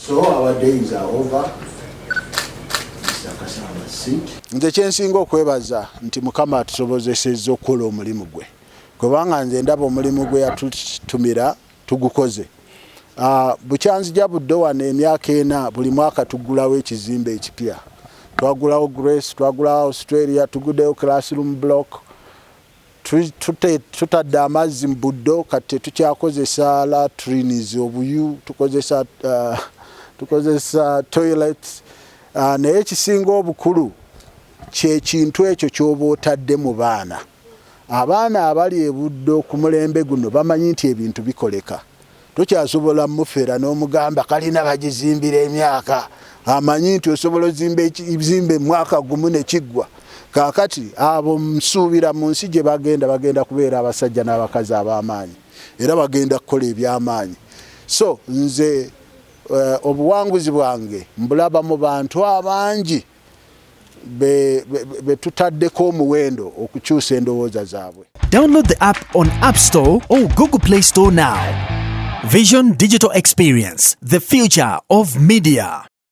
So our days are over. Mr. Kasamba, sit. Nze kyensinga okwebaza nti Mukama atusobozesezza okukola omulimu gwe, kubanga nze ndaba omulimu gwe yatutumira tugukoze. Bukyanzija Buddo wano emyaka 4, buli mwaka tuggulawo ekizimbe ekipya. Twagulawo Grace, twagulawo Australia, tuguddeyo classroom block, tutadde amazzi mu Buddo. Kati tetukyakozesa latrines, obuyu, tukozesa toilets. Naye ekisinga obukulu kyekintu ekyo ky'oba otadde mu baana. Abaana abali ebuddo ku mulembe guno bamanyi nti ebintu bikoleka. Tokyasobola mufera n'omugamba kalina bagizimbira emyaka. Amanyi nti osobola ozimba ekizimbe mwaka gumu ne kiggwa. Kaakati abo nsuubira mu nsi gye bagenda, bagenda kubeera abasajja n'abakazi ab'amaanyi, era bagenda kukola eby'amaanyi. So nze obuwanguzi bwange mbulaba mu bantu abangi be tutaddeko omuwendo okukyusa endowooza zaabwe. Download the app on App Store or Google Play Store now. Vision Digital Experience, the future of media.